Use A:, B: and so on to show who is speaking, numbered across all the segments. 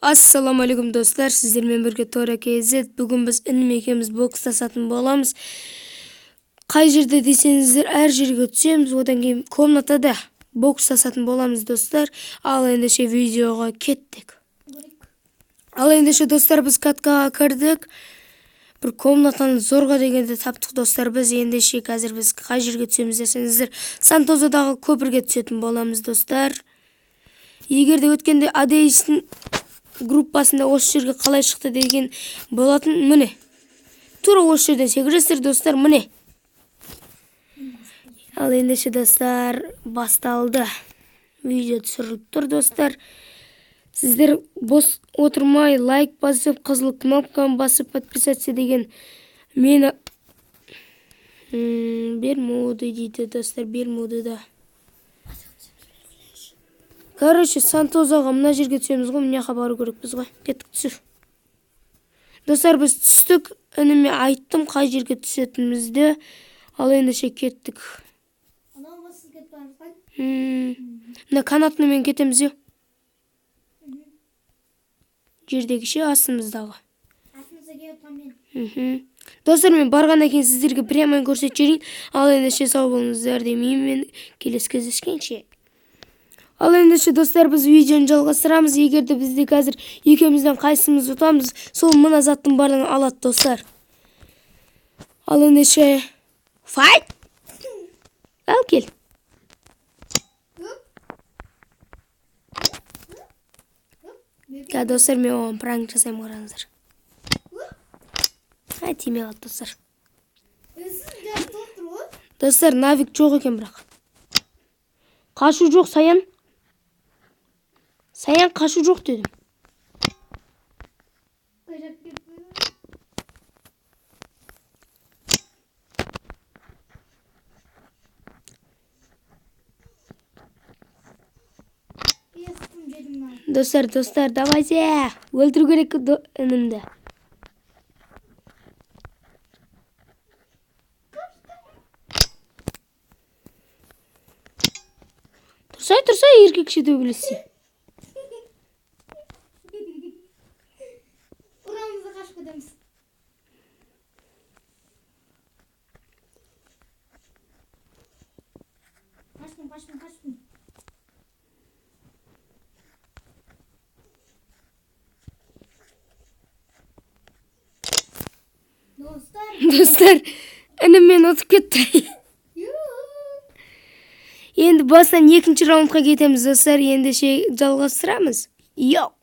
A: Ассалаумағалейкум, достар! Сіздермен бірге Тора KZ. Бүгін біз інім екеуміз бокстасатын боламыз. Қай жерде десеңіздер, әр жерге түсеміз, одан кейін комнатада бокстасатын боламыз, достар. Ал ендеше видеоға кеттік. Ал ендеше, достар, біз каткаға кірдік. Бір комнатаны зорға дегенде таптық, достар. Біз ендеше қазір біз қай жерге түсеміз десеңіздер, Сантозадағы көпірге түсетін боламыз, достар. Егер де өткенде Адейстің группасында осы жерге қалай шықты деген болатын, міне, тура осы жерден секіресіздер, достар, міне. Ал ендеше, достар, басталды. Видео түсіріліп тұр, достар. Сіздер бос отырмай лайк басып, қызыл кнопканы басып, подписаться деген мені Бермуды дейді, достар, Бермудыда. Короче, Сантозаға мына жерге түсеміз ғой, мына жаққа бару керекпіз ғой. Кеттік, түсір. Достар, біз түстік, ініме айттым қай жерге түсетінімізді. Ал ендеше кеттік.
B: Анау бассыз кетіп бара жатқан.
A: Мына канатныймен кетеміз е. Жердегі ше, астымыздағы.
B: Артымызда келіп жатқан мен.
A: Достар, мен барғаннан кейін сіздерге прямо көрсетіп жіберейін. Ал ендеше сау болыңыздар демеймін мен, келесі кездескенше. Ал ендеше, достар, біз видеоны жалғастырамыз. Егер де бізде қазір екеумізден қайсымыз ұтамыз, сол мына заттың барлығын алады, достар. Ал ендеше файт! Ал кел. Ка, достар, мен оған пранк жасаймын, қараңыздар. Ай, тимей қалды, достар.
B: Үнсіз жазып тұр ғой.
A: Достар, навик жоқ екен бірақ. Қашу жоқ, Саян. Саян, қашу жоқ дедім.
B: Қажап кетті. Естім жедім мынаны.
A: Достар, достар, давайте. Өлтіру керек інімді. Тұрсай, тұрсай, еркекше төбелессе.
B: Ұрамыз да қашып кетеміз. Қаштым, қаштым, қаштым. Достар.
A: Достар, інім мені ұтып кетті. Енді бастан екінші раундқа кетеміз, достар. Ендеше жалғастырамыз. Йоу.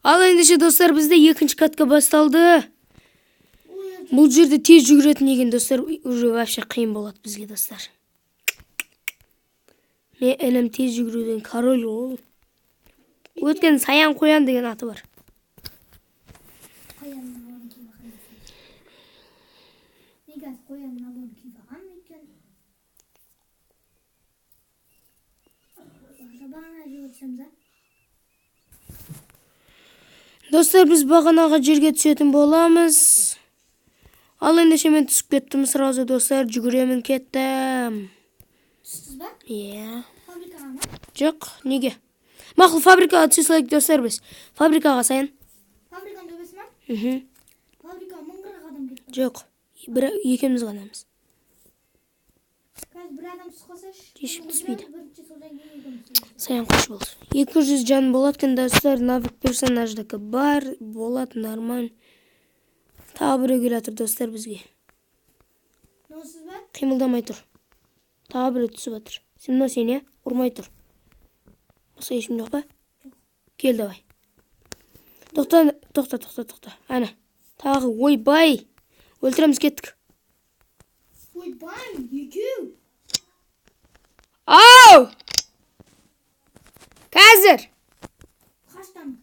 A: Ал ендеше, достар, бізде екінші катка басталды. Бұл жерде тез жүгіретін екен, достар. Уже вообще қиын болады бізге, достар. Мен інім тез жүгіруден король ол. Өткен Саян Қоян деген аты бар.
B: Қоянның наборын киіп алған. Мен қазір қоянның наборын киіп алғанмын өйткені. Бағана жерге түсеміз, а?
A: Достар, біз бағанағы жерге түсетін боламыз. Ал ендеше мен түсіп кеттім сразу, достар, жүгіремін, кеттім.
B: Түстіз ба?
A: Иә.
B: Фабрикаға ма?
A: Жоқ, неге? Мақұл, фабрикаға түсе салайық, достар, біз. Фабрикаға, Саян.
B: Фабриканың төбесі ма?
A: Мхм.
B: Фабрикаға 1040 адам кетті.
A: Жоқ, бір екеуміз ғанамыз.
B: Қазір бір адам түсіп қалса,
A: Ешкім түспейді.
B: Бірінші содан кейін екеуміз түсеміз.
A: Саян, қош болды. 200 жан болады екен, достар. Навык персонаждікі бар. Болады, нормально. Тағы біреу келе жатыр, достар, бізге.
B: Носыз ба?
A: Қимылдамай тұр. Тағы біреу түсіп жатыр. Сен мынау сен, иә? Ұрмай тұр. Басқа ешкім жоқ па? Кел, давай. Тоқта, тоқта, тоқта, тоқта. Әне. Тағы, ойбай. Өлтіреміз, кеттік.
B: Ойбай, екеу.
A: Ау! Қазір.
B: Қаштан.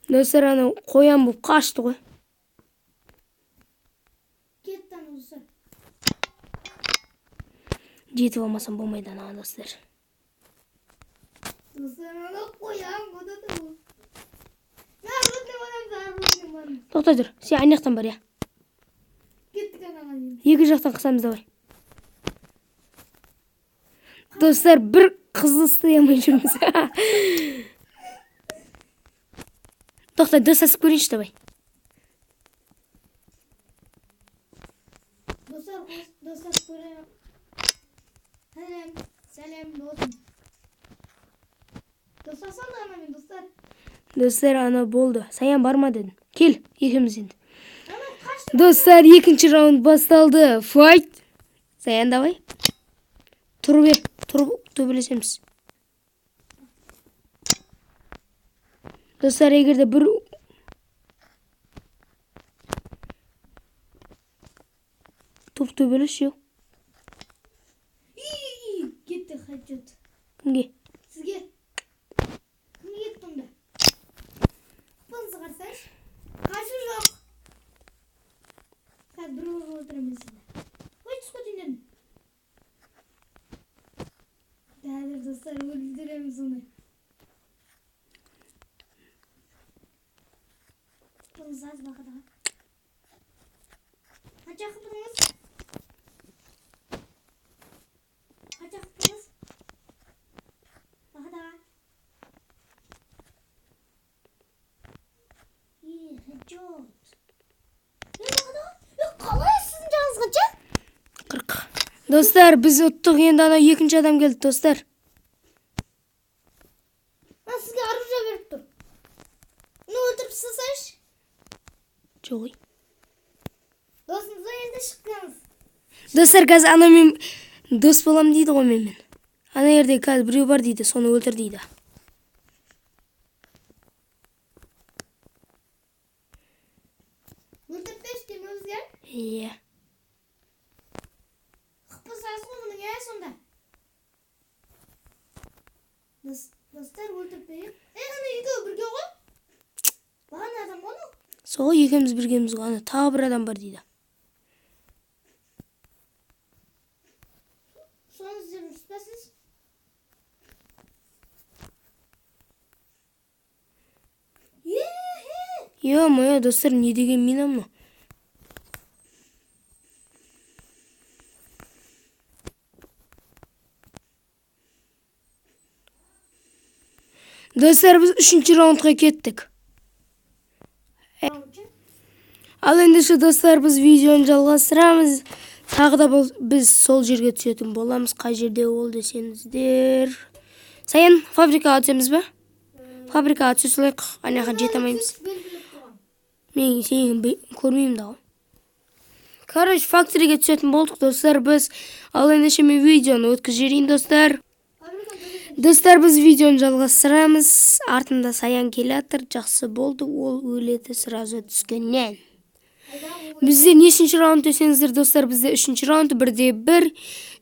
A: Достар, анау қоян болып қашты ғой.
B: Кетті анау, достар.
A: Жетіп алмасам болмайды анаған, достар.
B: Достар, анау қоян вот это вот. Мен барамын, оружие барамын.
A: Тоқтай тұр. Сен ана жақтан бар, иә.
B: Кеттік анаған енді.
A: Екі жақтан қысамыз, давай. Достар, бір қызды ұстай алмай жүрміз. Тоқта, достасып көрейінші, давай.
B: Достар, достар, көре. Сәлем, сәлем, досым. Достасам да анамен, достар.
A: Достар, ана болды. Саян, барма дедім. Кел, екеуміз енді.
B: Ана қашты.
A: Достар, екінші раунд басталды. Файт. Саян, давай. Тұрып бер, тұрып төбелесеміз. Достар, егер де бір топ төбелес жоқ.
B: И, кетті хедшот.
A: Кімге?
B: Сізге. Кімге кетті онда? Қыпыңызды қарасаңшы. Қашу жоқ. Қазір бір ұрып өлтіремін сізді. Ой, түсіп кетейін дедім. Қазір, достар, өлтіреміз оны. Қыпыңыз аз, Бақыт аға. Қанша қыпыңыз? Қанша қыпыңыз? Бақыт аға. И, хедшот. Е, Бақыт аға, е, қалай сіздің жағыңыз қанша?
A: 40. Достар, біз ұттық, енді ана екінші адам келді, достар.
B: Мен сізге оружие беріп тұр. Ну, өлтіріп тастасайшы.
A: Жоқ. Ой.
B: Досыңыз енді шықтыңыз.
A: Достар, қазір анамен дос болам дейді ғой менімен. Ана жерде қазір біреу бар дейді, соны өлтір дейді.
B: Өлтіріп берші деймін бізге.
A: Иә.
B: Қыппыз аз ғой мұның, ә, сонда. Достар, өлтіріп берейік. Е, ана екеуі бірге ғой. Бағана адам ғой анау.
A: Сол екеуміз біргеміз ғой. Ана тағы бір адам бар дейді.
B: Соны іздеп жүрсіз бе сіз? Е-хе!
A: Ё-моё, достар, не деген мина мынау? Достар, біз үшінші раундқа кеттік. Ал ендеше, достар, біз видеоны жалғастырамыз. Тағы да біз сол жерге түсетін боламыз. Қай жерде ол десеңіздер. Саян, фабрикаға түсеміз бе? Фабрикаға түсе салайық. Ана жаққа жете алмаймыз.
B: Белгілеп тұрған.
A: Мен сені көрмеймін да ғой. Короче, факториге түсетін болдық, достар, біз. Ал ендеше мен видеоны өткізіп жіберейін, достар.
B: Фабриканы төбесіне.
A: Достар, біз видеоны жалғастырамыз. Артында Саян келе жатыр. Жақсы болды, ол өледі сразу түскеннен.
B: Айда, ол.
A: Бізде нешінші раунд десеңіздер, достар, бізде үшінші раунд, бірде бір.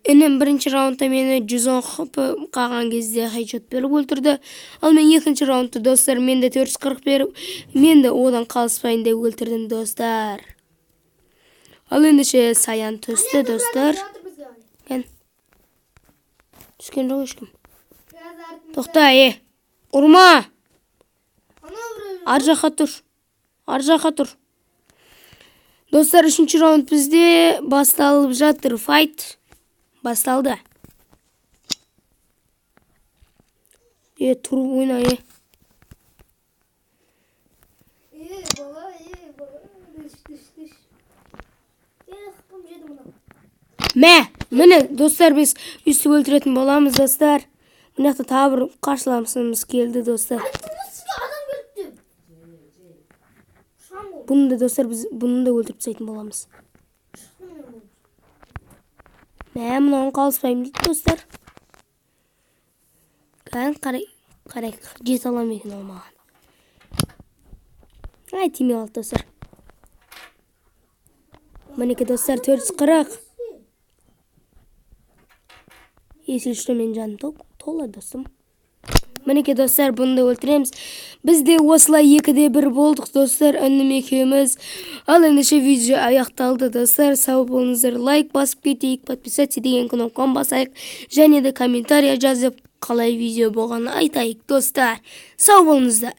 A: Інім бірінші раундта мені 110 хп қалған кезде хедшот беріп өлтірді. Ал мен екінші раундта, достар, мен де 440 беріп, мен де одан қалыспайын деп өлтірдім, достар. Ал ендеше Саян түсті,
B: Ана бір адам
A: достар.
B: келіп жатыр бізге қарай.
A: Кән. Түскен жоқ ешкім.
B: Қазір артымызда.
A: Тоқта, е. Ұрма!
B: Анау біреу.
A: Ар жаққа тұр. Ар жаққа тұр. Достар, үшінші раунд бізде басталып жатыр. Файт басталды. Е, тұрып ойна, е.
B: Е, бала, е, бала. Түш, түш, түш. Е, хпым жеді мынау.
A: Мә, міне, достар, біз өйстіп өлтіретін боламыз, достар. Мына жақта тағы бір қарсыласымыз келді, достар.
B: Айттым ғой сізге адам келді деп. Ұшқан ғой.
A: Бұны да, достар, біз бұны да өлтіріп тастайтын боламыз.
B: Шықтым мен бұл.
A: Мә, мынауын қалыспаймын дейді, достар. Кән қарай, қарайық, жете ала ма екен ол маған. Ай, тимей қалды, достар. Мінекей, достар, 440. Если что, менің жаным тола, достым. Мінекей, достар, бұны да өлтіреміз. Біз де осылай екіде бір болдық, достар, інім екеуміз. Ал ендеше видео аяқталды, достар. Сау болыңыздар. Лайк басып кетейік, подписаться деген кнопканы басайық. Және де комментария жазып, қалай видео болғанын айтайық, достар. Сау болыңыздар.